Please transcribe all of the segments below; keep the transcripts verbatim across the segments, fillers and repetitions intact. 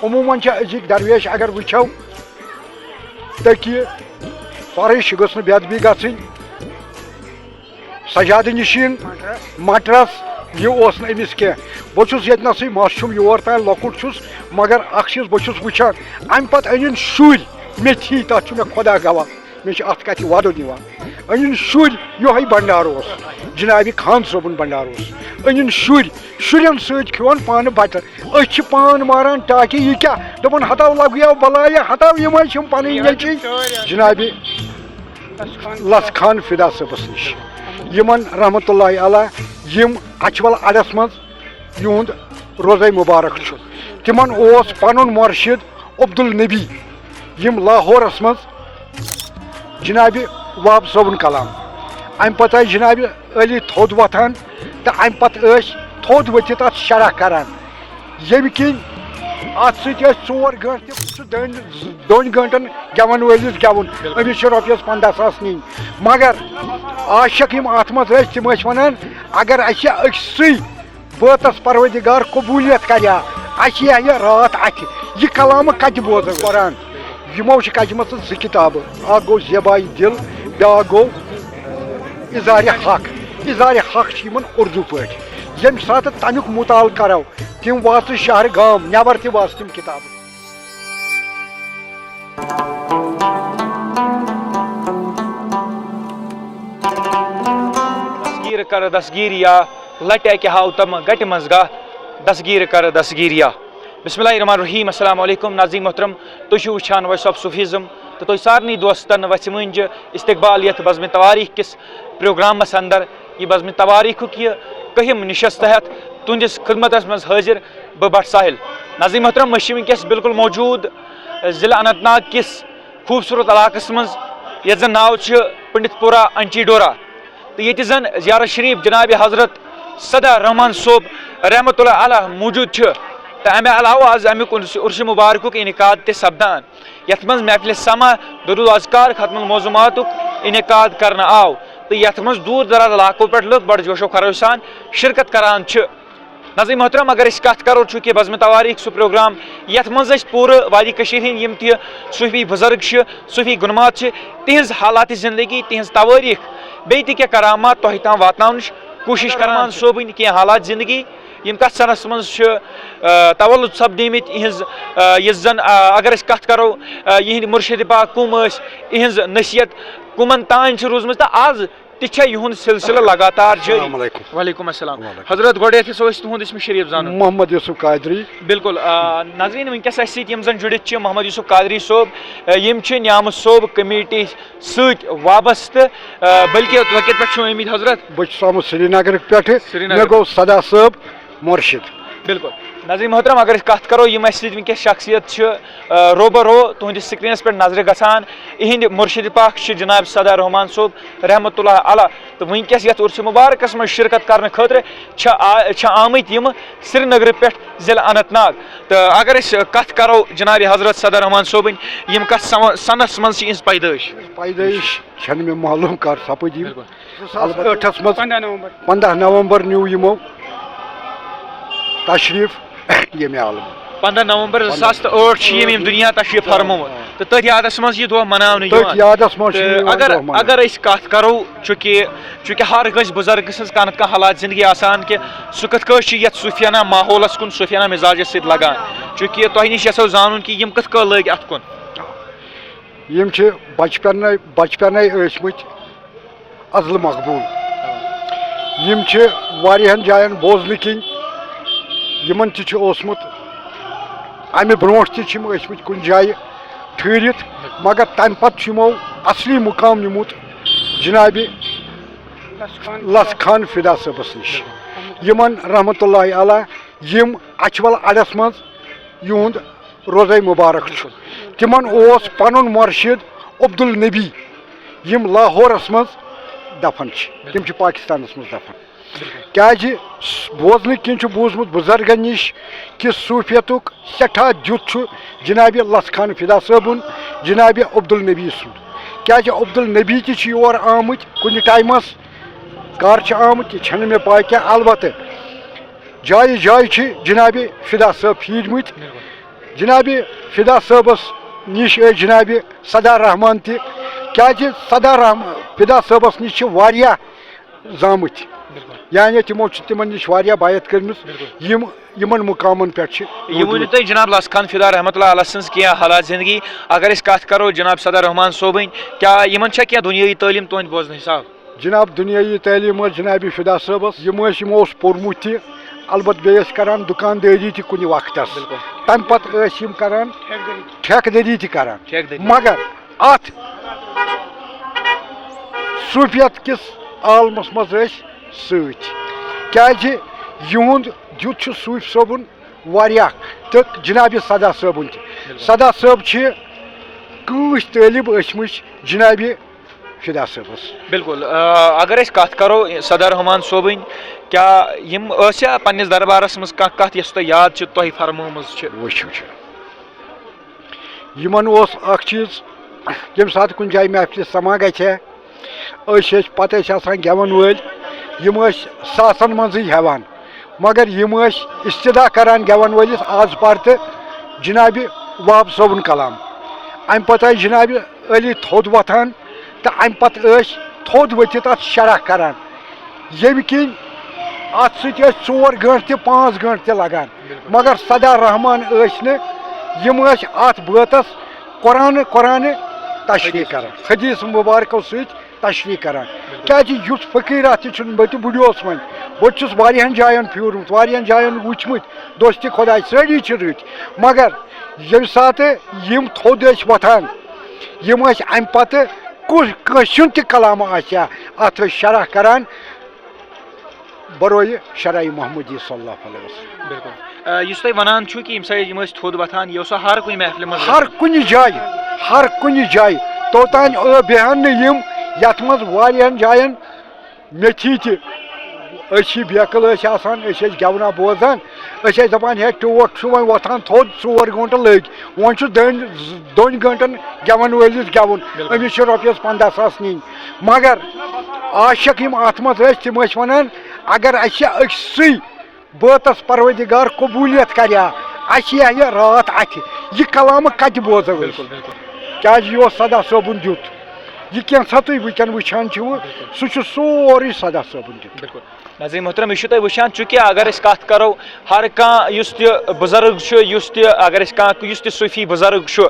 عموماً چھِ أزِکۍ درویش اگر وٕچھو، تٔکیہِ فرٕش گٔژھ نہٕ بے ادبی گژھٕنۍ۔ سجادٕ نشین مٹرس، یہِ اوس نہٕ أمِس کینٛہہ۔ بہٕ چھُس ییٚتہِ نسٕے، مس چھُم یور تام لۄکُٹ چھُس، مگر اکھ چیٖز بہٕ چھُس وٕچھان، امہِ پتہٕ أنِن شُرۍ مےٚ تھی، تتھ چھُ مےٚ خۄدا گواہ، مےٚ چھُ اتھ کتھِ ودُن یِوان۔ أنِن شُرۍ، یِہوٚے بنڈار اوس، جنابِ خان صٲبُن بنڈار اوس۔ أنِن شُرۍ، شُرٮ۪ن سۭتۍ کھیوٚن پانہٕ بتہٕ۔ أسۍ چھِ پان ماران ٹاکہِ، یہِ کیٛاہ؟ دَپان ہتاو لگیو بلایہِ، ہتاو یِم حظ چھِم پنٕنۍ نیٚچِوۍ۔ جنابِ لَژھ خان فدا صٲبَس نِش، یِمَن رحمتہ اللہ علیہ، یِم اَچھوَل اَڈَس منٛز یِہُنٛد روزَے مُبارک چھُ۔ تِمَن اوس پَنُن مُرشِد عبدالنبی، یِم لاہورَس منٛز جنابِ وہاب صٲبُن کلام۔ اَمہِ پَتہٕ آیہِ جنابِ علی تھوٚد وۄتھان تہٕ اَمہِ پَتہٕ ٲسۍ تھوٚد ؤتھِتھ اَتھ شرح کران، ییٚمہِ کِنۍ اَتھ سۭتۍ ٲسۍ ژور گٲنٛٹہٕ تہِ سُہ دٔنۍ، دۄن گٲنٛٹَن گٮ۪وَن وٲلِس گٮ۪وُن، أمِس چھِ رۄپیَس پنٛداہ ساس نِنۍ۔ مگر عاشق یِم اَتھ منٛز ٲسۍ، تِم ٲسۍ وَنان، اگر اَسہِ أکسٕے بٲتَس پروردگار قبوٗلیت کَرِ ہا، اَسہِ یی ہا یہِ راتھ اَتھِ۔ یہِ کلامہٕ کَتہِ بوزو؟ قرآن۔ یِمو چھِ کَجمَژٕ زٕ کِتابہٕ، اَکھ گوٚو زیبایہِ دِل، بیٛاکھ گوٚو اظہارِ حق۔ اظہارِ حق چھِ یِمَن اُردو پٲٹھۍ۔ ییٚمہِ ساتہٕ تَمیُک مُطالعہٕ کَرو، تِم واژٕ شہرٕ گام نٮ۪بر تہِ واژٕ تِم کِتابہٕ۔ دستگیر کر دستگیریا، لٹہِ اکہِ ہاو تم گٹہِ منٛز گاہ، دستگیر کر دستگیریا۔ بسم اللہ الرحمن الرحیم، السلام علیکم ناظرین محترم، تُہۍ چھِو وٕچھان Voice of Sufism تہٕ تُہۍ سارنٕے دوستن وژھِ مٲنۍ زِ استقبال یتھ بزمِ تواریخ کِس پروگرامس اندر۔ یہِ بزمِ تواریخُک یہِ کٔہِم نشست ہٮ۪تھ تُہنٛدِس خدمتس منٛز حٲضِر بہٕ بٹ ساحل۔ ناظرین محترم، أسۍ چھِ وٕنکیٚس بالکل موجود ضلع اننت ناگ کِس خوٗبصوٗرت علاقس منٛز، یتھ زن ناو چھُ پنڈت پورہ انچی ڈورہ، تہٕ ییٚتہِ زن زیارت شریف جناب حضرت صدر رحمان صٲب رحمتہ اللہ علیہ موجود چھُ، تہٕ امہِ علاوٕ از امیُک عرس، عرس مبارکُک انعقاد تہِ سپدان، یتھ منٛز محفل سما، درود اذکار، ختم الموضوعاتُک انعقاد کرنہٕ آو، تہٕ یتھ منٛز دوٗر دراز علاقو پٮ۪ٹھ لُکھ بڑٕ جوش و خروش سان شرکت کران چھِ۔ ناظرین محترم، اگر أسۍ کتھ کرو، چونکہ بزمِ تواریخ سُہ پروگرام یتھ منٛز أسۍ پوٗرٕ وادی کٔشیٖرِ ہٕنٛدۍ یِم تہِ صوٗفی بُزرگ چھِ، صوٗفی گُنمات چھِ، تِہنٛز حالات زندگی، تِہنٛز تواریخ، بیٚیہِ تہِ کینٛہہ کرامات تۄہہِ تام واتناونٕچ کوٗشِش کران۔ رحمان صٲبٕنۍ کینٛہہ حالات زندگی، یِم کتھ سنس منٛز چھِ، آ، تولد سپدیمٕتۍ، یِہنٛز، آ، یُس زن، آ، اگر أسۍ کتھ کرو، آ، یِہنٛدۍ مُرشِد پاک کٕم ٲسۍ، یِہنٛز نصیحت کٕمن تام چھِ روٗزمٕژ تہٕ از تہِ چھےٚ یِہُنٛد سلسلہٕ لگاتار جٲری۔ السلام علیکم۔ وعلیکم السلام۔ وعلیکم۔ حضرت، گۄڈٕ یژھو أسۍ تُہُنٛد اسمِ شریف زانُن۔ محمد یوسف قادری۔ بِلکُل، آ، ناظریٖن، وٕنکیٚس اَسہِ سۭتۍ یِم زَن جُڑِتھ چھِ، محمد یوسف قادری صٲب، آ، یِم چھِ نیامہٕ صٲب کمیٹی سۭتۍ وابستہٕ، آ، بلکہِ تُہۍ کَتہِ پٮ۪ٹھ چھِو آمٕتۍ حضرت؟ بہٕ چھُس آمُت سرینگرٕ پٮ۪ٹھٕ۔ سرینگر۔ مےٚ گوٚو صدا صٲب مُرشِد۔ بِلکُل۔ ناظریٖن محترم، اگر أسۍ کَتھ کَرو، یِم اَسہِ سۭتۍ وٕنکیٚس شخصیت چھِ، آ، روبہ رو تُہٕنٛدِس سکریٖنَس پٮ۪ٹھ نظرِ گژھان، یِہِنٛدۍ مُرشِد پاک چھِ جناب صدر رحمان صٲب رحمتہ اللہ علیہ۔ تہٕ وٕنکیٚس یَتھ عرسہِ مُبارکَس منٛز شرکت کرنہٕ خٲطرٕ چھِ آ-، چھِ آمٕتۍ یِم سرینگرٕ پٮ۪ٹھ ضلع اننت ناگ۔ تہٕ اگر أسۍ کَتھ کَرو جناب حضرت صدر رحمان صٲبٕنۍ، یِم کَتھ سَو-، سَنَس منٛز چھِ یِہِنٛز پیدٲیِش؟ پیدٲیِش چھَنہٕ مےٚ معلوم کر سَپٕد یِم۔ بِلکُل۔ زٕ ساس ٲٹھَس منٛز، پنٛداہ نومبر۔ پنٛداہ نومبر نیوٗ یِمو تشریٖف ییٚمہِ عالمہٕ۔ پنٛداہ نومبر زٕ ساس تہٕ ٲٹھ چھِ یِم ییٚمہِ دُنیا تشریٖف فرمومُت۔ تہٕ تٔتھۍ یادس منٛز یہِ دۄہ مناونہٕ تٔتھۍ یِوان۔ یادس منٛز چھِ یہِ تہٕ یِوان اگر، دۄہ مناونہٕ۔ اگر أسۍ کتھ کرو، چونکہ، چونکہ ہر کٲنٛسہِ بُزرگہٕ سٕنٛز کانٛہہ نتہٕ کانٛہہ حالات زندگی آسان کہِ سُہ کِتھ کٲٹھۍ چھُ یتھ صوٗفیانہ ماحولس کُن، صوٗفیانہ مزاجس سۭتۍ لگان۔ چونکہ تۄہہِ نِش یژھو زانُن کہِ یِم کِتھ کٲٹھۍ لٔگۍ اتھ کُن۔ یِم چھِ بچپنے، بچپنے ٲسۍ مٕتۍ ازلہٕ مقبوٗل۔ یِم چھِ واریاہَن جایَن بوزنہٕ کِنۍ، یِمَن تہِ چھُ اوسمُت، اَمہِ برٛونٛٹھ تہِ چھِ یِم ٲسمٕتۍ کُنہِ جایہِ ٹھٕہرِتھ، مگر تَمہِ پَتہٕ چھُ یِمو اَصلی مُقام نیوٗمُت جنابِ لَژھ خان فدا صٲبَس نِش۔ یِمَن رحمتہ اللہ علیہ، یِم اَچھوَل اَڈَس منٛز یِہُنٛد روزَے مُبارک چھُ۔ تِمَن اوس پَنُن مُرشِد عبدالنبی، یِم لاہورَس منٛز دفن چھِ، تِم چھِ پاکستانَس منٛز دفن۔ کیٛازِ بوزنہٕ کِنۍ چھُ بوٗزمُت بُزرگَن نِش کہِ صوٗفیتُک سٮ۪ٹھاہ دیُت چھُ جنابِ لَژھ خان فدا صٲبُن، جنابِ عبدالنبی سُنٛد۔ کیٛازِ عبدالنبی تہِ چھِ یور آمٕتۍ کُنہِ ٹایمَس، کر چھِ آمٕتۍ، یہِ چھَنہٕ مےٚ پَے کینٛہہ۔ البتہ جایہِ جایہِ چھِ جنابِ فدا صٲب پھیٖرمٕتۍ۔ جناب فدا صٲبس نِش ٲسۍ جناب صدا رحمان تہِ، کیازِ صدا رحمان، فدا صٲبس نِش چھِ واریاہ زامٕتۍ، یعنی تِمو چھِ تِمن نِش واریاہ بیعت کٔرمٕژ، یِم یِمن مُقامن پٮ۪ٹھ چھِ۔ یہِ ؤنِو تُہۍ جناب لس خان فدا رحمتہ اللہ علیہ سٕنٛز کینٛہہ حالات زندگی، اگر أسۍ کتھ کرو جناب صدا رحمان صٲبٕنۍ، کیٛاہ یِمن چھا کینٛہہ دُنیٲیی تعلیٖم تُہنٛدِ بوزنہٕ حساب؟ جناب، دُنیٲیی تعلیٖم ٲس جناب فدا صٲبس، یِم ٲسۍ، یِمو اوس پوٚرمُت تہِ، البتہ بیٚیہِ ٲسۍ کران دُکاندٲری تہِ کُنہِ وقتس۔ تمہِ پتہٕ ٲسۍ یِم کران ٹھیکہٕ دٔری تہِ کران۔ ٹھیکہٕ دٔری۔ مگر اتھ صوٗفیت کِس عالمس منٛز ٲسۍ سۭتۍ، کیازِ یِہُنٛد دیُت چھُ صوٗفۍ صٲبُن واریاہ، تہٕ جناب صدا صٲبُن تہِ۔ صدا صٲب چھِ کٲنٛسہِ طٲلب ٲسمٕتۍ جناب فدا صٲبس۔ بِلکُل، آ، اگر أسۍ کتھ کرو صدا رحمان صٲبٕنۍ، کیٛاہ یِم ٲسیا پننِس دربارس منٛز کانٛہہ کتھ یۄس تۄہہِ یاد چھِ، تۄہہِ فرمٲومٕژ چھِ؟ وٕچھِو چھِ۔ یِمن اوس اکھ چیٖز، ییٚمہِ ساتہٕ کُنہِ جایہِ محفلہِ سما گژھِ ہا، أسۍ ٲسۍ، پتہٕ ٲسۍ آسان گٮ۪ون وٲلۍ، یِم ٲسۍ ساسن منٛزٕے ہٮ۪وان، مگر یِم ٲسۍ استدا کران گٮ۪ون وٲلِس آز پر تہٕ جناب وہاب صٲبُن کلام۔ امہِ پتہٕ ٲسۍ جناب علی تھوٚد وۄتھان تہٕ امہِ پتہٕ ٲسۍ تھوٚد ؤتھِتھ اتھ شرح کران، ییٚمہِ کِنۍ اتھ سۭتۍ ٲسۍ ژور گٲنٛٹہٕ تہِ پانٛژھ گٲنٛٹہٕ تہِ لگان، مگر صدا رحمان ٲسۍ نہٕ، یِم ٲسۍ اتھ بٲتس قرآن قرآن تشریح کران، حدیث مبارکو سۭتۍ تشریح کران۔ کیازِ یُتھ فقیٖر اتھ تہِ چھُنہٕ، بہٕ تہِ بُڈیوس وۄنۍ، بہٕ تہِ چھُس واریاہن جاین پھیوٗرمُت، واریاہن جاین وٕچھمٕتۍ، دوستِ خۄداے سٲری چھِ رٕتۍ، مگر ییٚمہِ ساتہٕ یِم تھوٚد ٲسۍ وۄتھان، یِم ٲسۍ امہِ پتہٕ کُس، کٲنٛسہِ ہُنٛد تہِ کلام آسہِ ہا، اتھ ٲسۍ شرح کران بروئے شرعِ محمدی صلی اللہ علیہ وسلم۔ بِلکُل۔ آ، یُس تُہۍ وَنان چھِو کہِ ییٚمہِ ساتہٕ یِم ٲسۍ تھوٚد وۄتھان، یہِ اوسا ہر کُنہِ محفلہِ منٛز ہر گژھان؟ کُنہِ جایہِ، ہر کُنہِ جایہِ۔ توٚتام، آ، بیٚہن نہٕ یِم، یَتھ منٛز واریاہَن جایَن میٚتھی تہِ۔ أسۍ چھِ بیکٕل ٲسۍ آسان، أسۍ ٲسۍ گٮ۪ونا بوزان، أسۍ ٲسۍ دَپان، "ہے، ٹوٹھ چھُ وۄنۍ وۄتھان تھوٚد، ژور گٲنٛٹہٕ لٔگۍ، وۄنۍ چھُ دۄن، دۄن گٲنٛٹَن گٮ۪وَن وٲلِس گٮ۪وُن، بِلکُل۔ أمِس چھِ رۄپیَس پنٛداہ ساس نِنۍ۔" مگر عاشق یِم اَتھ منٛز ٲسۍ، تِم ٲسۍ وَنان، اگر اَسہِ أکسٕے بٲتس پروردگار قبولیت کریا، اَسہِ یی ہا یہِ راتھ اَتھِ۔ یہِ کلامہٕ کتہِ بوزو أسۍ؟ بِلکُل، بِلکُل۔ کیازِ یہِ اوس صدا صٲبُن دیُت۔ یہِ کینٛژھا تُہۍ وٕنکٮ۪ن وٕچھان چھِوٕ، بِلکُل۔ سُہ چھُ سورُے صدا صٲبُن دیُت۔ بِلکُل۔ ناظرین محترم، یہِ چھُو تُہۍ وٕچھان، چوٗنٛکہِ اگر أسۍ کتھ کرو، ہر کانٛہہ یُس تہِ بُزرگ چھُ، یُس تہِ، اگر أسۍ کانٛہہ، یُس تہِ صوٗفی بُزرگ چھُ،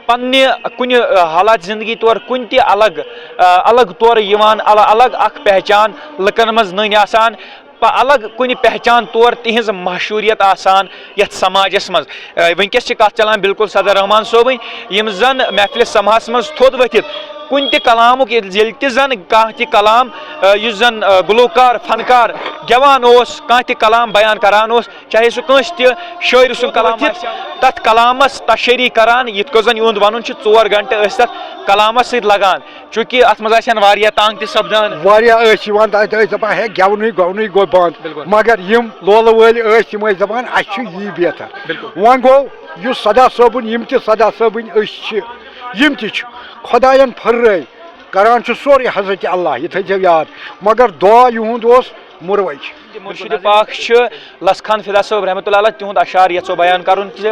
پننہِ کُنہِ، ٲ، حالات زندگی طور کُنہِ تہِ الگ، ٲ، الگ طور یِوان، الگ، الگ اکھ پہچان لُکن منٛز نٔنۍ آسان۔ پ-، الگ کُنہِ پہچان طور تِہنٛز مشہوٗریت آسان یتھ سماجس منٛز۔ آ، وٕنکیٚس چھِ کتھ چلان بِلکُل صدر رحمان صٲبٕنۍ، یِم زن محفلہِ سماہس منٛز تھوٚد ؤتھِتھ کُنہِ تہِ کلامُک، ییٚلہِ، ییٚلہِ تہِ زن کانٛہہ تہِ کلام، آ، یُس زن، آ، گلوکار، فنکار، گٮ۪وان اوس، کانٛہہ تہِ کلام بیان کران اوس، چاہے سُہ کٲنٛسہِ تہِ شٲعرٕ سُنٛد کلام آسہِ، تتھ کلامس تشریح کران، یِتھ کٔنۍ زن یِہُنٛد ونُن چھُ، ژور گھنٹہٕ ٲسۍ تتھ کلامس سۭتۍ لگان۔ چونکہ اتھ منٛز آسن واریاہ تنگ تہِ سپدان۔ واریاہ ٲسۍ یِوان تتہِ، ٲسۍ دپان، "ہے، گٮ۪ونٕے گٮ۪ونٕے گوٚو بنٛد۔" بِلکُل۔ مگر یِم لولہٕ وٲلۍ ٲسۍ، تِم ٲسۍ دپان، "اسہِ چھُ یی بہتر۔" بِلکُل۔ وۄنۍ گوٚو، یُس صدا صٲبُن، یِم تہِ صدا صٲبٕنۍ أسۍ چھِ، یِم تہِ چھِ خۄداین پھٔررٲے کران چھُ سورُے حضرت اللہ، یہِ تھٲیزیو یاد۔ مگر دعا یِہُنٛد اوس مُروَے۔ مُرشِد پاک چھِ لس خان فدا صٲب رحمتہ اللہ علیہ، تِہُنٛد اشعار یژھو بیان کرُن زِ،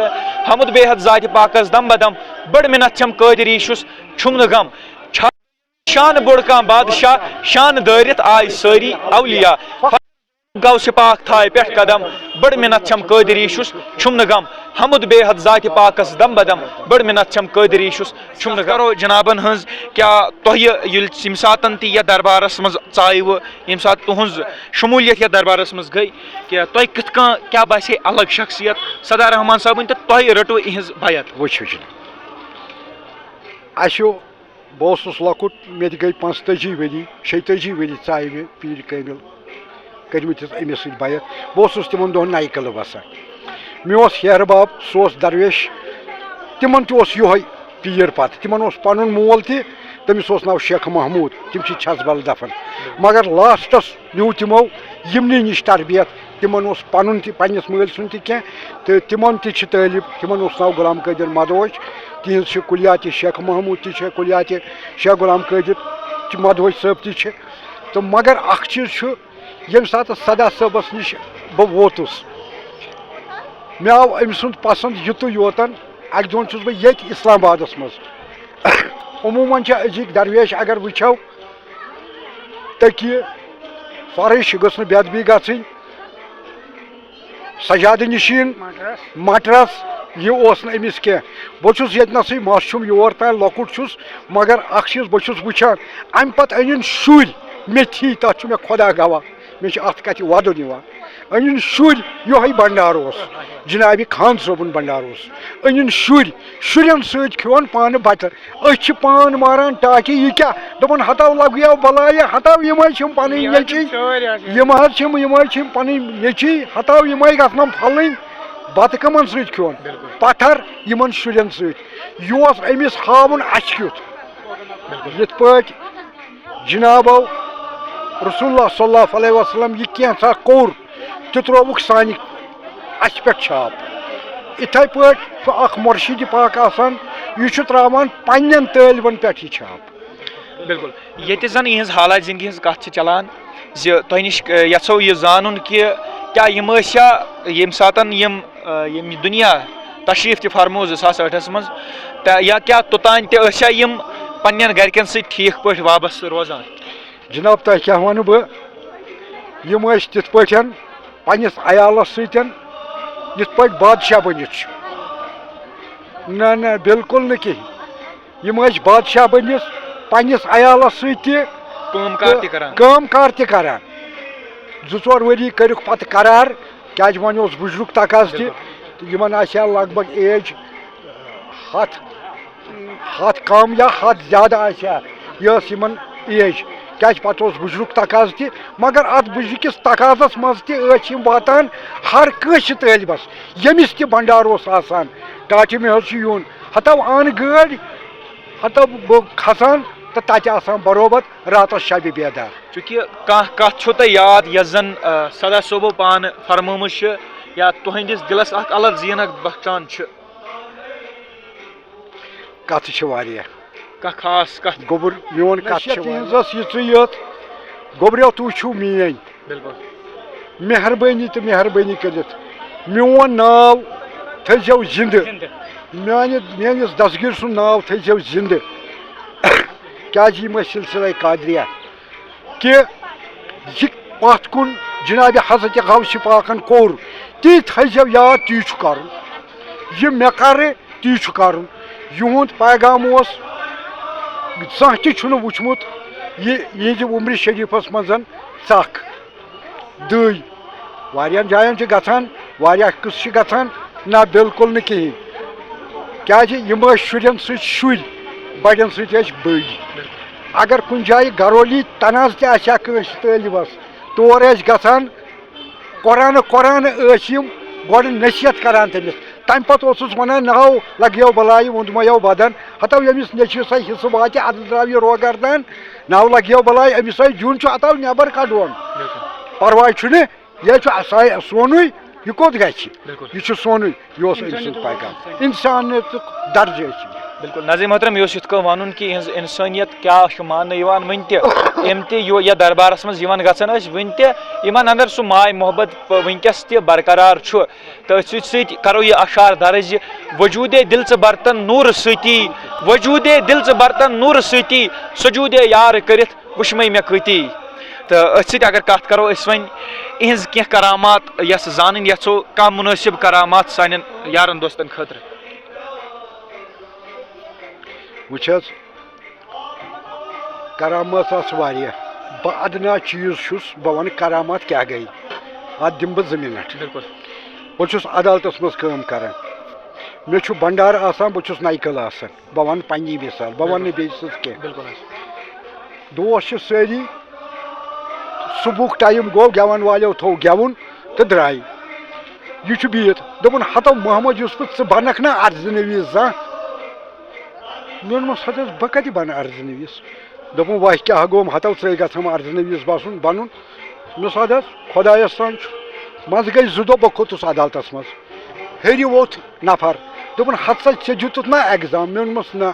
حمد بے حد ذاتِ پاکس دم بدم، بٔڑ مِنت چھم قٲدِر ییٖشُس، چھُم نہٕ غم۔ شان بوٚڑ کانٛہہ بادشاہ، شان دٲرِتھ آے سٲری اولیاء۔ غوث پاک تھایہِ پٮ۪ٹھ قدم، بٔڑ مِنت چھم قٲدِر ییٖشُس، چھُم نہٕ غم۔ حمد بے حد ذاتِ پاکس دم بدم، بٔڑ مِنت چھم قٲدِر ییٖشُس، چھُم نہٕ غم۔ کرو جنابن ہٕنٛز، کیٛاہ تۄہہِ ییٚلہِ ییٚمہِ ساتن تہِ یتھ دربارس منٛز ژایوٕ، ییٚمہِ ساتہٕ تُہنٛز شموٗلیت یتھ دربارس منٛز گٔے، کیٛاہ تۄہہِ کِتھ کٔنۍ، کیٛاہ باسے الگ شخصیت صدا رحمان صٲبٕنۍ تہٕ تۄہہِ رٔٹوٕ یِہنٛز بیعت؟ وٕچھِو جناب، اسہِ چھُ بہٕ اوسُس لۄکُٹ، مےٚ تہِ گٔے پانٛژتٲجی ؤری، شیٚتٲجی ؤری ژایہِ مےٚ پیٖرِ کٲمِل کٔرمٕتِس أمِس سۭتۍ بیعت۔ بہٕ اوسُس تِمن دۄہن نَیہِ کٔدلہٕ وسان۔ مےٚ اوس ہیہر بب، سُہ اوس درویش، تِمن تہِ اوس یِہوٚے پیٖر پتہٕ۔ تِمن اوس پنُن مول تہِ، تٔمِس اوس ناو شیخ محموٗد، تِم چھِ چھژبل دفن۔ مگر لاسٹس نیوٗ تِمو یِمنٕے نِش تربیت۔ تِمن اوس پنُن تہِ، پننِس مٲلۍ سُنٛد تہِ کینٛہہ، تہٕ تِمن تہِ چھِ طٲلب، تِمن اوس ناو غلام قٲدر مدوش، تِہنٛز چھِ کلیات شیخ محمود تہِ چھِ، کلیات شیخ غلام قٲدر تہِ مدوش صٲب تہِ چھِ۔ تہٕ مگر اکھ چیٖز چھُ، ییٚمہِ ساتہٕ صدا صٲبس نِش بہٕ ووتُس، مےٚ آو أمۍ سُنٛد پسنٛد یُتُے یوتن، اَکہِ دۄہن چھُس بہٕ ییٚتہِ اسلام آبادس منٛز۔ عموٗماً چھِ أزِکۍ درویش اگر وٕچھو، تٔکیہِ فرٕش گٔژھ نہٕ بے ادبی گژھٕنۍ۔ سجادٕ نشین، مٹرس۔ مٹرس، یہِ اوس نہٕ أمِس کینٛہہ۔ بہٕ چھُس ییٚتہِ نسٕے مَس چھُم یور تام لۄکُٹ چھُس، مگر اکھ چیٖز بہٕ چھُس وٕچھان، اَمہِ پتہٕ أنِن شُرۍ مےٚ تھی، تَتھ چھُ مےٚ خۄدا گواہ، مےٚ چھُ اَتھ کَتھِ وَدُن یِوان۔ أنِن شُرۍ، یِہوٚے بنڈار اوس، جنابِ خان صٲبُن بنڈار اوس۔ أنِن شُرۍ، شُرٮ۪ن سۭتۍ کھیوٚن پانہٕ بَتہٕ۔ أسۍ چھِ پان ماران ٹاٹہِ، یہِ کیٛاہ؟ دوٚپُن، ہتاو لگیو بلایہِ، ہتاو یِم حظ چھِم پنٕنۍ یِم حظ چھِم نیٚچی، سٲری حظ یِم حظ چھِم، یِم حظ چھِم پنٕنۍ نیٚچی، ہتاو یِم حظ گژھنم پھلٕنۍ، بتہٕ کمن سۭتۍ کھیوٚن؟ بِلکُل۔ پتھر یِمن شُرٮ۪ن سۭتۍ۔ یہِ اوس أمِس ہاوُن اَسہِ کیُتھ۔ بِلکُل۔ یِتھ پٲٹھۍ جنابو رسول اللہ صلی اللہ علیہ وسلم یہِ کینٛژھا کوٚر، تہِ ترٛووُکھ سانہِ اَسہِ پٮ۪ٹھ چھاپ۔ اِتھَے پٲٹھۍ چھُ اَکھ مُرشِدِ پاک آسان، یہِ چھُ ترٛاوان پنٛنٮ۪ن طٲلبَن پٮ۪ٹھ یہِ چھاپ۔ بِلکُل۔ ییٚتہِ زَن یِہٕنٛز حالات زِندگی ہٕنٛز کَتھ چھِ چَلان زِ تۄہہِ نِش، اَ، یَژھو یہِ زانُن کہِ کیٛاہ یِم ٲسیا ییٚمہِ ساتَن یِم، اَ، ییٚمہِ دُنیا تشریٖف تہِ فرموو زٕ ساس ٲٹھَس منٛز، تہٕ یا کیٛاہ توٚتام تہِ ٲسیا یِم پنٛنٮ۪ن گَرِکٮ۪ن سۭتۍ ٹھیٖک پٲٹھۍ وابستہٕ روزان؟ جناب، تۄہہِ کیٛاہ وَنہٕ بہٕ؟ یِم ٲسۍ تِتھ پٲٹھۍ پنٛنِس عیالَس سۭتۍ، یِتھ پٲٹھۍ بادشاہ بٔنِتھ چھُ۔ نہ، نہ، بِلکُل نہٕ کِہیٖنۍ۔ یِم ٲسۍ بادشاہ بٔنِتھ پنٛنِس عیالَس سۭتۍ تہِ کٲم کار تہِ کران۔ کٲم کار تہِ کران۔ زٕ ژور ؤری کٔرِکھ پَتہٕ قرار، کیٛازِ وۄنۍ اوس بُجرُک تقاضہٕ تہِ۔ بِلکُل۔ تہٕ یِمَن آسہِ ہا لگ بگ ایج ہَتھ، ہَتھ کم یا ہَتھ زیادٕ آسہِ ہا، یہِ ٲس یِمن ایج۔ کیازِ پتہٕ اوس بُجرُک تقاضہٕ تہِ، مگر اتھ بُجرٕ کِس تقاضس منٛز تہِ ٲسۍ یِم واتان ہر کٲنٛسہِ طٲلبس، ییٚمِس تہِ بنڈار اوس آسان، ٹاٹہِ مےٚ حظ چھُ یُن، ہتو اَن گٲڑۍ، ہتو بہٕ کھسان تہٕ تتہِ آسان برابر راتس شبِ بیدار۔ چونکہ کانٛہہ کتھ چھو تۄہہِ یاد یۄس زن، آ، سدا صٲبو پانہٕ فرمٲومٕژ چھِ یا تُہنٛدِس دِلس اکھ الگ زینت بخشان چھِ؟ کتھٕ چھِ واریاہ۔ کانٛہہ خاص کتھ؟ گوٚبُر، میون کتھ نصیحت چھِ واریاہ۔ تِہنٛز ٲس یِژٕے یٲژ، گوٚبریو، تُہۍ چھِو میٲنۍ۔ بِلکُل۔ مہربٲنی تہٕ مہربٲنی کٔرِتھ میون ناو تھٲیزیو زِندٕ۔ زِندٕ۔ میانہِ، میٲنِس دستگیٖر سُنٛد ناو تھٲیزیو زِندٕ۔ کیازِ یِم ٲسۍ سلسلہ قادریہ۔ کہِ یہِ پتھ کُن جناب حضرت غوث پاکن کوٚر، تی تھٲیزیو یاد، تی چھُ کرُن۔ یہِ مےٚ کرٕ، تی چھُ کرُن۔ یِہُنٛد پیغام اوس زانٛہہ تہِ چھُنہٕ وُچھمُت یہِ، یِہنٛزِ عمرِ شریفس منٛز ژکھ۔ دٔے۔ واریاہن جاین چھِ گژھان، واریاہ قٕصہٕ چھِ گژھان، نہ، بالکل نہٕ کِہیٖنۍ۔ کیازِ یِم ٲسۍ شُرٮ۪ن سۭتۍ شُرۍ، بڑٮ۪ن سۭتۍ ٲسۍ بٔڑۍ۔ اگر کُنہِ جایہِ گرولی تنازٕ تہِ آسہِ ہا کٲنٛسہِ طٲلبس، تور ٲسۍ گژھان، قرآنہٕ قرآنہٕ ٲسۍ یِم گۄڈٕ نصیحت کران تٔمِس۔ تَمہِ پتہٕ اوسُس وَنان، "ناو لگیو بلایہِ، ووٚندمَیو بدن، ہتو ییٚمِس نیٚچوِس سا حصہٕ واتہِ، اَدٕ درٛاو یہِ روگردان، ناو لگیو بلایہِ، أمِس سا دیُن چھُ، ہتو نٮ۪بر کڑون۔ بِلکُل۔ پرواے چھُنہٕ، یہِ چھُ اَساے سونُے، یہِ کوٚت گژھِ؟ بِلکُل۔ یہِ چھُ سونُے، یہِ اوس أمۍ سُنٛد پیغام۔ اِنسانیتُک درجہٕ ٲسۍ یِم۔" بِلکُل۔ ناظرین محترم، یہِ اوس یِتھ کٔنۍ وَنُن کہِ یِہٕنٛز اِنسٲنیت کیٛاہ چھُ ماننہٕ یِوان وٕنہِ تہِ۔ یِم تہِ یو-، یَتھ دربارَس منٛز یِوان گژھان ٲسۍ، وٕنہِ تہِ یِمَن اندر سُہ ماے محبت پ-، وٕنکیٚس تہِ برقرار چھُ۔ تہٕ أتھۍ سۭتۍ سۭتۍ کرو یہِ اشعار درج زِ وجودِ دل ژٕ برتن نور سۭتی، وجودِ دل ژٕ برتن نور سۭتی، سجودِ یار کٔرِتھ وٕچھمَے مےٚ کۭتی۔ تہٕ أتھۍ سۭتۍ اگر کتھ کرو أسۍ وۄنۍ اِہِنٛز کینٛہہ کرامات، یۄس زانٕنۍ یژھو، کانٛہہ مُنٲسِب کرامات سانٮ۪ن یارن دوستن خٲطرٕ۔ وٕچھ حظ، کرامات آسہٕ واریاہ۔ بہٕ ادنا چیٖز چھُس، بہٕ وَنہٕ کرامات کیٛاہ گٔے۔ اَتھ دِمہٕ بہٕ زٕ منٹ۔ بِلکُل۔ بہٕ چھُس عدالتَس منٛز کٲم کران۔ مےٚ چھُ بنڈارٕ آسان، بہٕ چھُس نَیہِ کٲلہٕ آسان۔ بہٕ وَنہٕ پنٛنی مثال، بہٕ وَنہٕ نہٕ بیٚیہِ سٕنٛز کینٛہہ۔ بِلکُل حظ۔ دوس چھِ سٲری، صُبحُک ٹایم گوٚو، گٮ۪وَن والیو تھوٚو گٮ۪وُن تہٕ درٛاے۔ یہِ چھُ بِہِتھ۔ دوٚپُن، "ہتو محمد یوسف، ژٕ بنکھ نا عرض نویٖس زانٛہہ؟" مےٚ ووٚنمَس، "ہتہٕ حظ، بہٕ کَتہِ بنہٕ عرض نویٖس؟" دوٚپُن، "وَے کیٛاہ گوٚوم، ہتو ژٕے گژھم عرض نویٖس بَسُن، بَنُن؟" مےٚ ووٚنمَس، "اَدٕ حظ، خۄدایَس تام چھُ۔" منٛزٕ گٔے زٕ دۄہ، بہٕ کھوٚتُس عدالتَس منٛز۔ ہیٚرِ ووٚتھ نفر، دوٚپُن، "ہتہٕ سا، ژےٚ دیُتُتھ نا exam؟" مےٚ ووٚنمَس، "نہ،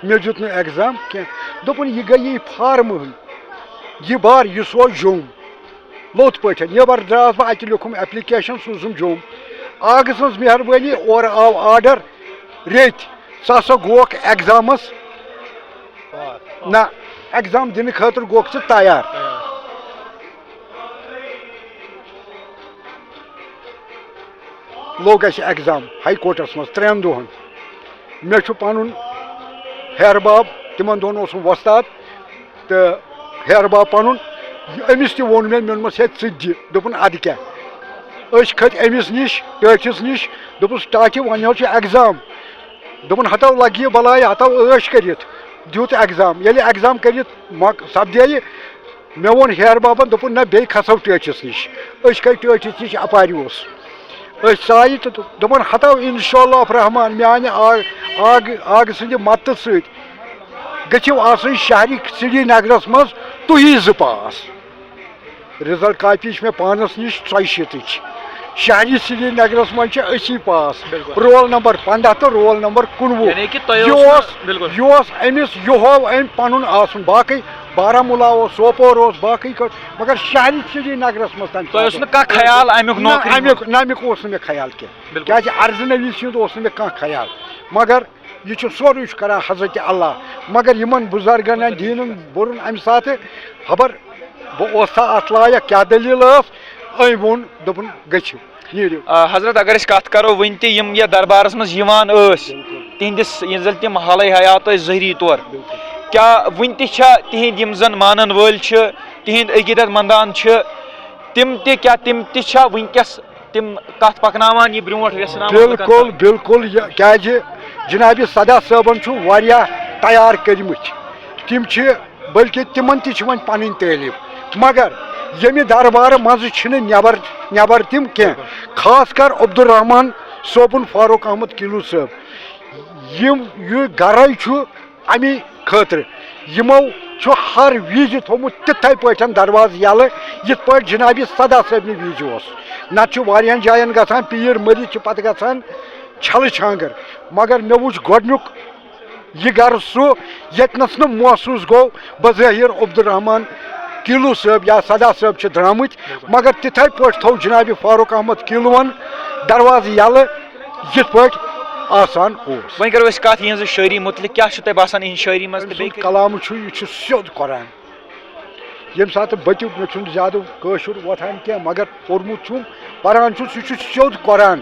مےٚ دیُت نہٕ exam کینٛہہ۔" دوٚپُن، "یہِ گٔیی فارمہٕ ہٕنٛدۍ، یہِ بار، یہِ سوز جوٚم۔" لوٚت پٲٹھۍ۔ نٮ۪بر درٛاس بہٕ، اَتہِ لیوٚکھُم application، سوٗزُم جوٚم۔ آگہٕ سٕنٛز مہربٲنی، اورٕ آو آرڈر، ریٚتۍ ژٕ ہسا گوکھ ایگزامس، نہ، ایگزام دِنہٕ خٲطرٕ گوکھ ژٕ تیار۔ لوٚگ اَسہِ ایگزام ہاے کورٹس منٛز ترٛٮ۪ن دۄہن۔ مےٚ چھُ پنُن ہیہر باب، تِمن دۄہن اوسُم وۄستاد، تہٕ ہیہر باب پنُن، أمِس تہِ ووٚن مےٚ، مےٚ ووٚنمس، "ہے، ژٕ دِ۔" دوٚپُن، "اَدٕ کیٛاہ؟" أسۍ کھٔتۍ أمِس نِش، ٹٲٹھِس نِش، دوٚپُس، "ٹاٹھہِ، وۄنۍ حظ چھُ ایگزام۔" دوٚپُن، "ہتو لگہِ یہِ بلاے، ہتو عٲش کٔرِتھ دیُت ایگزام۔" ییٚلہِ ایگزام کٔرِتھ مۄک-، سپدییہِ، مےٚ ووٚن ہیہر بابن، دوٚپُن، "نہ، بیٚیہِ کھسو ٹٲٹھِس نِش۔" أسۍ کھٔتۍ ٹٲٹھِس نِش، اپارِ اوس۔ أسۍ ژایہِ تہٕ دوٚپُن، "ہتو انشاءاللہ الرحمن، میانہِ آ-، آگہٕ، آگہٕ سٕنٛدِ مدتہٕ سۭتۍ گٔژھِو آسٕنۍ شہرِ سرینگرس منٛز تُہی زٕ پاس۔" رزلٹ کاپی چھِ مےٚ پانس نِش ژۄیہِ شیٖتٕچ۔ شہرِ سرینگرس منٛز چھِ أسی پاس۔ بِلکُل۔ رول نمبر پنٛداہ تہٕ رول نمبر کُنوُہ۔ یعنی کہِ تۄہہِ یہِ اوس اوس، نہٕ، بِلکُل۔ یہِ اوس أمِس، یہِ ہوو أمۍ پنُن آسُن۔ باقٕے بارہمولہ اوس، سوپور اوس، باقٕے کٔر، مگر شہرِ سرینگرس منٛز تَمہِ تۄہہِ اوس ساتہٕ نہٕ کانٛہہ خیال اَمیُک نہ، نوکری اَمیُک، منٛز؟ نہ، اَمیُک اوس نہٕ مےٚ خیال کینٛہہ۔ بِلکُل۔ کیٛازِ عرضہٕ نویٖسی ہُنٛد اوس نہٕ مےٚ کانٛہہ خیال۔ مگر یہِ چھُ سورُے چھُ کران حضرت اللہ۔ مگر یِمن بُزرگن دیٖنُن بوٚرُن اَمہِ ساتہٕ، خبر بہٕ اوسا اَتھ لایق، کیٛاہ دٔلیٖل ٲس؟ أمۍ ووٚن، دوٚپُن، "گٔژھِو، نیٖرِو۔" آ، حضرت، اگر أسۍ کتھ کرو، وُنہِ تہِ یِم یتھ دربارس منٛز یِوان ٲسۍ، بِلکُل۔ تِہنٛدِس، ییٚلہِ زن تِم حالے حیات ٲسۍ ظٲہری طور، بِلکُل۔ کیٛاہ وُنہِ تہِ چھا تِہنٛدۍ یِم زن مانن وٲلۍ چھِ، تِہنٛدۍ عقیدت مندان چھِ، تِم تہِ، کیٛاہ تِم تہِ چھا وُنکیٚس تِم کتھ پکناوان، یہِ برونٛٹھ ویژھناوان لُکن بِلکُل، تام؟ بِلکُل، یہِ کیٛازِ جناب صدا صٲبن چھُ واریاہ تیار کٔرمٕتۍ۔ تِم چھِ، بلکہِ تِمن تہِ چھِ وۄنۍ پنٕنۍ تعلیٖم، مگر ییٚمہِ دربارٕ منٛزٕ چھِنہٕ نٮ۪بر، نٮ۪بر تِم کینٛہہ۔ خاص کر عبدالرحمان صٲبُن، فاروق احمد کِلوٗ صٲب، یِم، یہِ گرے چھُ اَمی خٲطرٕ۔ یِمو چھُ ہر وِزِ تھوٚومُت تِتھَے پٲٹھۍ دروازٕ یَلہٕ، یِتھ پٲٹھۍ جناب صدا صٲبنہِ وِزِ اوس۔ نَتہٕ چھُ واریاہَن جایَن گژھان، پیٖر مٔرِتھ چھِ پَتہٕ گژھان چھَلہٕ چھانٛگَر۔ مگر مےٚ وُچھ گۄڈٕنیُک یہِ گَرٕ سُہ، ییٚتنَس نہٕ محسوٗس گوٚو بظٲہِر عبدالرحمان کِلوٗ صٲب یا صدا صٲب چھِ درٛامٕتۍ، مگر تِتھَے پٲٹھۍ تھوٚو جناب فاروق احمد کِلوٗوَن دروازٕ یَلہٕ، یِتھ پٲٹھۍ آسان اوس۔ وۄنۍ کرو أسۍ کتھ یِہنٛزِ شٲعری مُتعلق، کیٛاہ چھُ تۄہہِ باسان یِہنٛز شٲعری منٛز تہٕ أمۍ بیٚیہِ سُنٛد کلام چھُ، یہِ چھُ سیوٚد قرآن۔ ییٚمہِ ساتہٕ بٔچِو، مےٚ چھُنہٕ زیادٕ کٲشُر وۄتھان کینٛہہ، مگر پوٚرمُت چھُم، پران چھُس، یہِ چھُ سیوٚد قرآن۔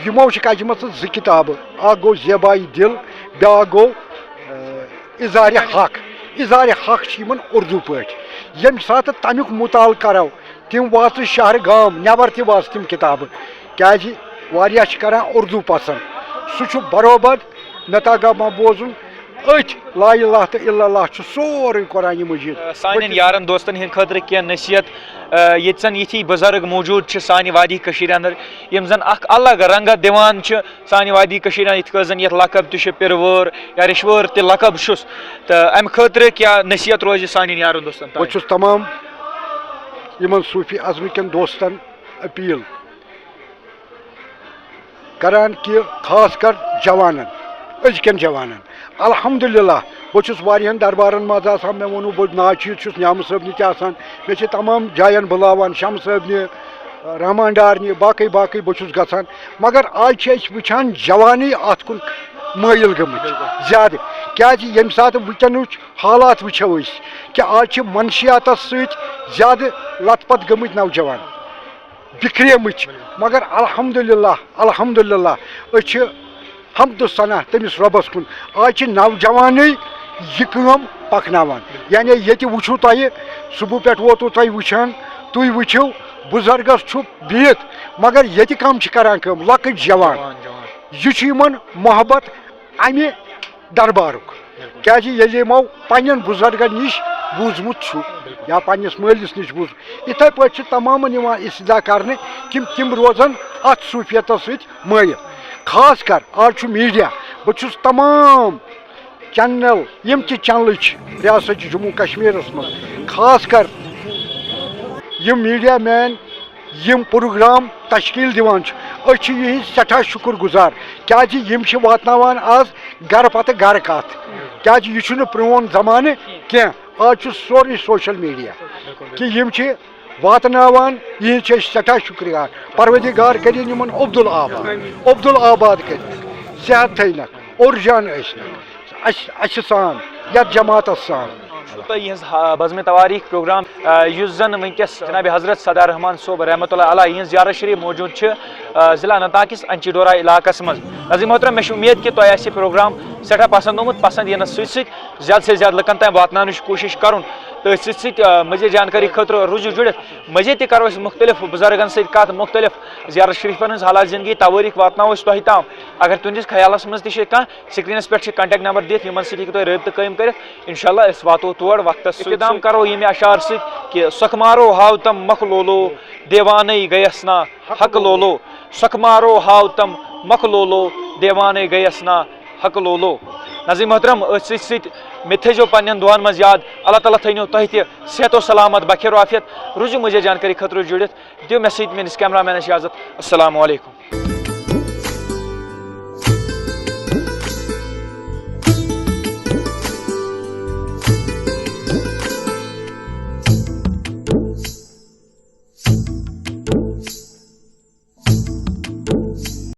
یِمو چھِ کجمژٕ زٕ کِتابہٕ، اکھ گوٚو زیبایہِ دِل، بیٛاکھ گوٚو، اَ، اظہارِ حق۔ اظہارِ حق چھِ یِمن اردو پٲٹھۍ۔ ییٚمہِ ساتہٕ تمیُک مُطالعہٕ کرو، تِم واژٕ شہرٕ گام نٮ۪بر تہِ واژٕ تِم کِتابہٕ، کیٛازِ واریاہ چھِ کران اردو پسنٛد۔ سُہ چھُ برابر مےٚ تگان ما بوزُن، أتھۍ لا الہ تہٕ الا اللہ چھُ سورُے قرآنِ مجیٖد۔ سانٮ۪ن یارن دوستن ہٕنٛدِ خٲطرٕ کینٛہہ نصیحت، آ، ییٚتہِ زن یِتھی بُزرگ موجود چھِ سانہِ وادی کٔشیٖرِ اندر، یِم زن اکھ الگ رنگت دِوان چھِ سانہِ وادی کٔشیٖرِ اندر، یِتھ کٔنۍ زن یتھ لقب تہِ چھُ پِرٕ وٲر یا رِشہٕ وٲر تہِ لقب چھُس، تہٕ امہِ خٲطرٕ کیٛاہ نصیحت روزِ سانٮ۪ن یارن دوستن تام؟ بہٕ چھُس تمام یِمن صوٗفی عظمہٕ کٮ۪ن دوستن اپیل کران کہِ خاص کر جوانن، أزکٮ۪ن جوانن۔ الحمدللہ، بہٕ چھُس واریاہن دربارن منٛز آسان، مےٚ ووٚنوُ، بہٕ ناچیٖز چھُس نیامہٕ صٲبنہِ تہِ آسان، مےٚ چھِ تمام جاین بُلاوان، شمہٕ صٲبنہِ، رحمان ڈارنہِ، باقٕے باقٕے بہٕ چھُس گژھان۔ مگر آز چھِ أسۍ وٕچھان جوانی اتھ کُن مٲیِل گٔمٕتۍ زیادٕ، کیازِ ییٚمہِ ساتہٕ وٕنکیٚنٕچ حالات وٕچھو أسۍ کہِ آز چھِ منشیاتس سۭتۍ زیادٕ لت پت گٔمٕتۍ نوجوان، بِکھریمٕتۍ۔ مگر الحمدللہ، الحمدللہ، أسۍ چھِ حمد و ثنا تٔمِس رۄبَس کُن۔ آز چھِ نوجوانٕے یہِ کٲم پَکناوان۔ یعنی ییٚتہِ وٕچھِو تۄہہِ، صُبحہٕ پٮ۪ٹھ ووتُو تۄہہِ وٕچھان، تُہۍ وٕچھِو، بُزرگَس چھُ بِہِتھ، مگر ییٚتہِ کَم چھِ کَران کٲم؟ لۄکٕٹۍ جوان۔ جوان، جوان۔ یہِ چھُ یِمَن محبت اَمہِ دربارُک۔ بِلکُل۔ کیٛازِ ییٚلہِ یِمو پنٛنٮ۪ن بُزرگَن نِش بوٗزمُت چھُ یا پنٛنِس مٲلِس نِش بوٗز، یِتھَے پٲٹھۍ چھِ تمامَن یِوان استدعا کرنہٕ کہِ تِم روزَن اَتھ صوٗفیتَس سۭتۍ مٲیِل۔ خاص کر آز چھُ میٖڈیا، بہٕ چھُس تمام چینل، یِم تہِ چینلہٕ چھِ ریاست جموں کشمیرَس منٛز، خاص کر یِم میٖڈیا مین یِم پروگرام تشکیل دِوان چھِ، أسۍ چھِ یِہِنٛدۍ سٮ۪ٹھاہ شُکُر گُزار، کیٛازِ یِم چھِ واتناوان آز گرٕ پتہٕ گرٕ کتھ، کیٛازِ یہِ چھُنہٕ پرٛون زمانہٕ کینٛہہ، آز چھُ سورُے سوشل میٖڈیا کہِ یِم چھِ واتناوان، یِہِنٛدۍ چھِ أسۍ سٮ۪ٹھاہ شُکریہ۔ پروردگار کٔرِنۍ یِمن عبدالآباد، عبدالآباد کٔرِنۍ، صحت تھٲینَکھ، اوٚر جان ٲسِنَکھ، اَسہِ، اَسہِ سان، یَتھ جماعتَس سان۔ تہٕ یِہٕنٛز ہا-، بزمِ توٲریٖخ پروگرام، آ، یُس زَن وٕنکیٚس جناب حضرت سردار رحمان صٲب رحمتہ اللہ علیہ یِہٕنٛز زیارت شریف موجود چھِ، آ، ضلع اننت ناگ کِس انچی ڈورا علاقس منٛز۔ ناظرین محترم، مےٚ چھِ اُمید کہِ تۄہہِ آسہِ یہِ پروگرام سٮ۪ٹھاہ پسنٛد آمُت۔ پسنٛد یِنس سۭتۍ سۭتۍ زیادٕ سے زیادٕ لُکن تام واتناونٕچ کوٗشِش کرُن۔ تہٕ أتھۍ سۭتۍ سۭتۍ، آ، مزید جانکٲری خٲطرٕ روٗزِو جُڑِتھ۔ مزید تہِ کرو أسۍ مُختٔلِف بُزرگن سۭتۍ کتھ، مُختٔلِف زیارت شریفن ہٕنٛز حالات زندگی توٲریٖخ واتناوو أسۍ تۄہہِ تام۔ اگر تُہنٛدِس خیالس منٛز تہِ چھِ کانٛہہ، screenس پٮ۪ٹھ چھِ contact number دِتھ، یِمن سۭتۍ ہیٚکِو تُہۍ رٲبطہٕ قٲیِم کٔرِتھ۔ انشاءاللہ أسۍ واتو تور وقتس سۭتۍ۔ اِبتِدا کرو ییٚمہِ اشعار سۭتۍ کہِ سۄکھٕ مارو ہاو تم مۄکھ لولو، دیوانَے گٔیَس نا حق لولو۔ سۄکھٕ مارو ہاو تم مۄکھ لولو، دیوانَے گٔیَس نا حق لولو۔ ناظرین محترم، أتھۍ سۭتۍ سۭتۍ مےٚ تھٲیزیو پننٮ۪ن دُعن منٛز یاد۔ اللہ تعالیٰ تھٲینو تۄہہِ تہِ صحت و سلامت، بخیر و عافیت۔ روٗزِو مزید جانکٲری خٲطرٕ جُڑِتھ۔ دِیِو مےٚ سۭتۍ میٲنِس cameramanس اجازت۔ السلام علیکم۔